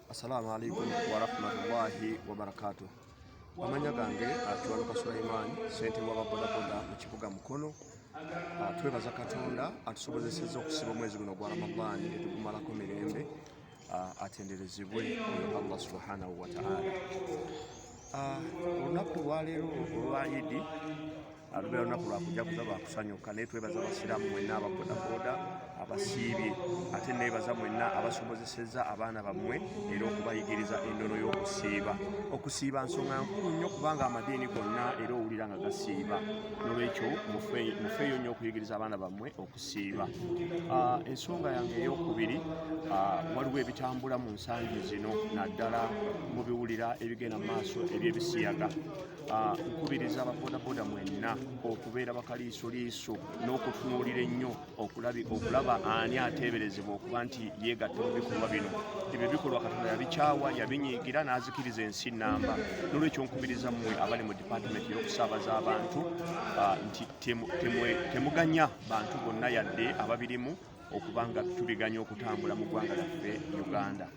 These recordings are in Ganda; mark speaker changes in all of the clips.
Speaker 1: Assalamu alaikum warahmatullahi wabarakatuh. Amanya gange Kiwanuka Sulaiman, ssentebe w'ababodaboda mu kibuga Mukono. Twebaza Katonda atusobozesezza okusiba omwezi guno ogwa Ramadhaani netugumalako mirembe. Atenderezebwe oyo Allah subhanahu wataala. Olunaku olwaleero olwa Idi lubeera lunaku lwakujaguza, lwakusanyuka, naye twebaza abasiraamu mwenna ababodaboda abasiibye, ate neebaza mwenna abasobozesezza abaana bammwe era okubayigiriza ennono y'okusiiba. Okusiiba nsonga nkulu nnyo kubanga amadiini gonna era owulira nga gasiiba, nolwekyo mufeeyo nnyo okuyigiriza abaana bammwe okusiiba. Ensonga yange eyokubiri, waliwo ebitambula mu nsangi zino, naddala mubiwulira ebigenda mu maaso ebyebisiyaga. Nkubiriza ababodaboda mwenna okubeera bakaliisoliiso n'okutunuulira ennyo okulaba ani ateeberezebwa okuba nti yeegatta mu bikolwa bino. Ebyo bikolwa Katonda yabikyawa, yabinyiigira n'azikiriza ensi nnamba. Nolwekyo nkubiriza mmwe abali mu dipaatimenti y'okusaabaza abantu nti temuganya bantu bonna yadde ababirimu okuba nga tubiganya okutambula mu ggwanga lyaffe Uganda.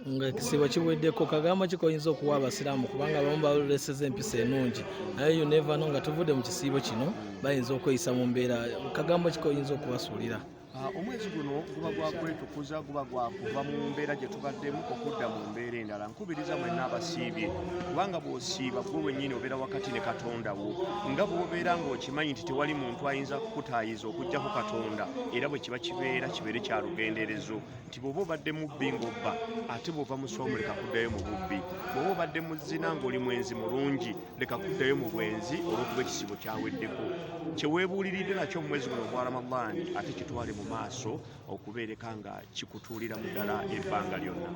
Speaker 2: Nga ekisiibo kiweddeko, kagambo ki koyinza okuwa abasiraamu, kubanga abamu baloleseza empisa ennungi, naye you never know, nga tuvudde mu kisiibo kino bayinza okweyisa mu mbeera, kagambo ki koyinza okubasuulira?
Speaker 1: Omwezi guno guba gwa kwetukuza, guba gwa kuva mu mbeera gye tubaddemu okudda mu mbeera endala. Nkubiriza mwenna abasiibye, kubanga bw'osiiba gwe wennyini obeera wakati ne Katonda wo, nga bw'obeera ng'okimanyi nti tewali muntu ayinza kukutaayiza okuggyako Katonda, era bwe kiba kibeera kibeere kya lugenderezo nti bw'oba obadde mubbi ng'obba, ate bw'ova mu soomu leka kuddayo mu bubbi, bw'oba obadde mu zina ng'oli mwenzi mulungi, leka kuddayo mu bwenzi olw'okuba ekisibo kyaweddeko. Kye weebuuliridde nakyo mu mwezi guno ogwa Ramadaani ate kitwale mu maaso okubeereka nga kikutuulira mu ddala ebbanga lyonna.